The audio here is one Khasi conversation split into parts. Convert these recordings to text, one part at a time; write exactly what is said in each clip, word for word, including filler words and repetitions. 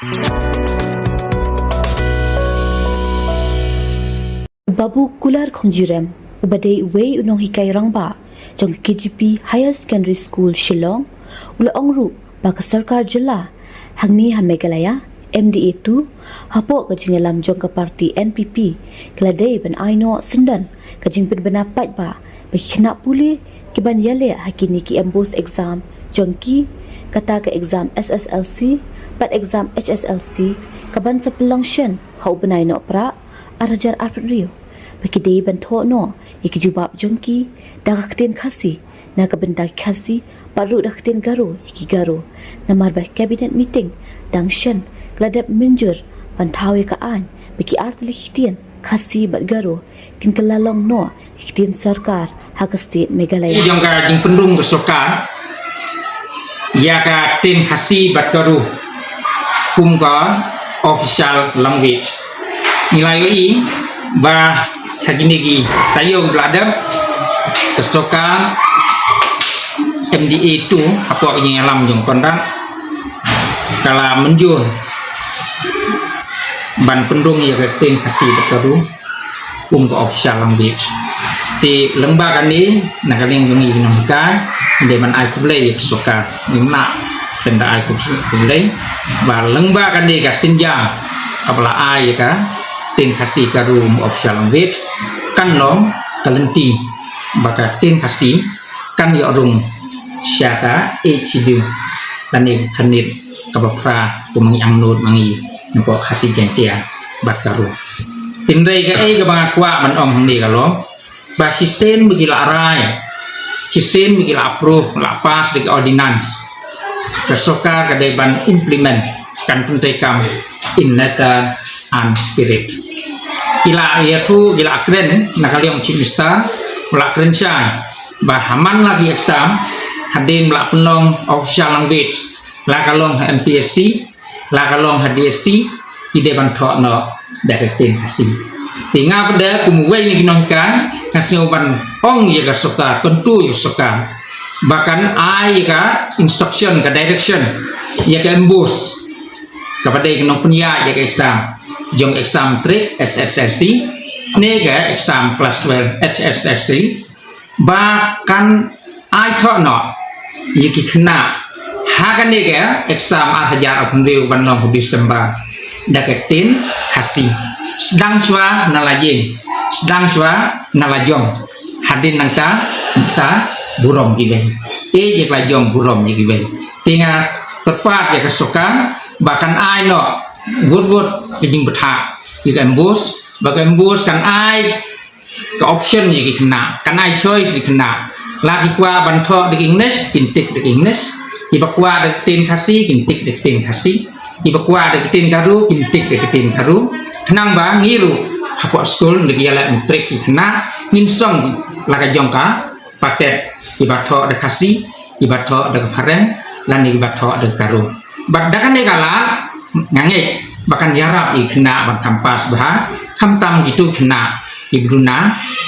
Babu Kular Khongjirem, uba dei uwei u nonghikai rangbah jong ka K G P Higher Secondary School Shillong, u la ong ruh ba ka sorkar jylla hangne ha Meghalaya, M D A two, hapoh ka jingïalam jong ka party N P P, ka la dei ban ai noh syndon ka jingpynbna paidbah ba ki khynnah pule ki ban ïaleh ha kine ki MBOSE exam jong ki, kata ka exam S S L C bad exam H S L C ka ban sa pynlong shen ha u bnai Nohprah ar hajar arphew hynriew, ba ki dei ban thoh noh ïa ki jubab jong ki da ka ktien Khasi na ka bynta ki Khasi bad ruh da ka ktien Garo ïa ki Garo. Namar ba cabinet meeting dang shen ka la dep mynjur ban thaw ïa ka aiñ ba ki artylli ki ktien Khasi bad Garo kin kylla long noh ïa ki ktien sorkar ha ka state Meghalaya. Jong ka jingpynrung ka sorkar ïa ka ktien Khasi bad Garo kum ka official language. Ngi la ïohi ba ha kine ki taïew ba la dep, ka sorkar M D A two hapoh ka jingïalam jong Conrad ka la mynjur ban pynrung ïa ka ktien Khasi bad Garo kum ka official language. Te lyngba kane, na ka liang jong ngi ki nonghikai, ngi dei ban ai khublei ïa ka sorkar, ngim lah khlem da ai khublei. Ba lyngba kane ka synjam kaba la ai ïa ka ktien Khasi Garo kum official language, kan long ka lynti ba ka ktien Khasi kan ïoh rung sha ka H D lane ka khyrnit kaba phra kum ma ngi angnud ma ngi napoh Khasi Jaiñtia bad Garo. Hynrei kaei kaba nga kwah ban ong hangne ka long ba shisien ba ki la rai, shisien ba ki la approve, la pass da ki ordinance, ka sorkar ka dei ban implement, kan pyntreikam in letter and spirit. Ki la ïathuh, ki la kren, na ka liang Chief Minister u la kren shai ba ha man la ki exam, hadien ba la pynlong official language, la ka long ha M P S C, la ka long ha D S C, ki dei ban thoh noh da ka ktien Khasi. Te nga pat de kum uwei na ki nonghikai, nga sngew ban ong ïa ka sorkar, kyntu ïa ka sorkar ba kan ai ïa ka instruction, ka direction ïa ka MBOSE, kaba dei ka nongpynïaid ïa ka exam jong exam matric S S L C ne ka exam class twelve H S S C, ba kan ai thoh noh ïa ki khynnah ha kane ka exam ar hajar arphew hynriew ban long ha December da ka ktien Khasi. Sdang shuwa na la ïing, sdang shuwa na la jong. Hadien nangta sa burom kiwei. Te ïa ka la jong burom ïa kiwei. Te nga kyrpad ïa ka sorkar ba kan ai noh wut wut ka jingbthah ïa ka MBOSE, ba ka MBOSE kan ai ka option ïa ki khynnah, kan ai choice ïa ki khynnah. La ki kwah ban thoh da ka English, kin tick da ka English. Kiba kwah da ka ktien Khasi, kin tick da ka ktien Khasi. Kiba kwah da ka ktien Garo, kin tick da ka ktien Garo. Khnang ba ngi ruh hapoh skul, da ki ïaleh matric ki khynnah, ngin song la ka jong ka packet, kiba thoh da Khasi, kiba thoh da ka Phareng, lane kiba thoh da ka Garo. Bad da kane ka lad, nga ngeit ba kan ïarap ïa ki khynnah ban kham pass bha, khamtam kito ki khynnah kiba duna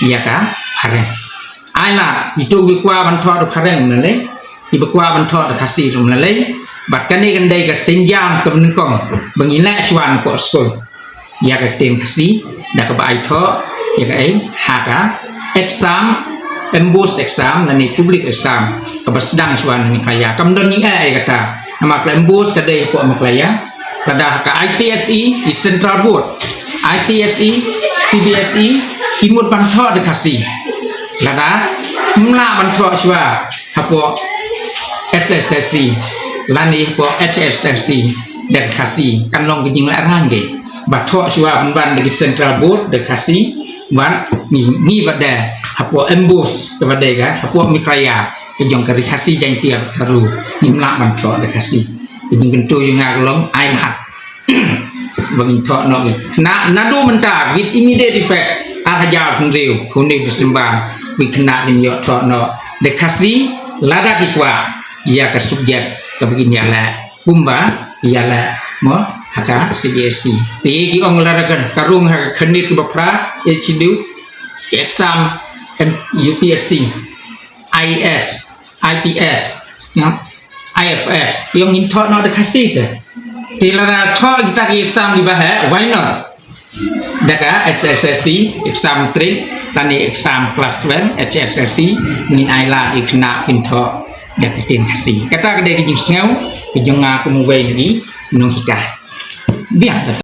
ïa ka Phareng. Ai lad, kito kiba kwah ban thoh da ka Phareng ym lei, kiba kwah ban thoh da ka Khasi ym lei. Bad kane kan dei ka synjam kaba nyngkong ba ngin leh shuwa napoh skul ïa ka ktien Khasi, da kaba ai thoh ïa kaei, ha ka exam, MBOSE exam, lane public exam, kaba sdang shuwa na Meghalaya. Kam don ïa kata, namar ka MBOSE ka dei hapoh Meghalaya, lada ha ka I C S E, ki Central Board, I C S E, C B S E, ki mut ban thoh da ka Khasi. Lada ym lah ban thoh shuwa hapoh S S L C lane hapoh H S L C da ka Khasi, kan long ka jinglehraiñ kei. Ba thoh shuwa pynban da ki Central Board da ka Khasi, bad ngi, ngi bad da hapoh MBOSE kaba dei ka hapoh Meghalaya ka jong ka Ri Khasi Jaiñtia bad Garo, ngim lah ban thoh da ka Khasi. Ka jingkyntu jong nga ka long ai lad ba ngin thoh noh. Na, naduh mynta, with immediate effect, ar hajar arphew hynriew, une u December, ki khynnah kin ïoh thoh noh da ka Khasi, lada ki kwah ïa ka subject kaba kin ïaleh, kumba ïaleh mo ha ka C B S E. Te ki ong lada ka, ka rung ha ka khyrnit kaba phra, H D, ki exam, em, U P S C, I A S, I P S, ïa, I F S, ki ong ngin thoh noh da ka Khasi te. Te lada thoh kita ki exam kiba heh, why not? Da ka S S L C, exam matric, lane exam class twelve, H S L C, ngin ai lad ïa ki khynnah kin thoh da ka ktien Khasi. Kata ka dei ka jingsngew ka jong nga kum uwei na ki nonghikai. Biang.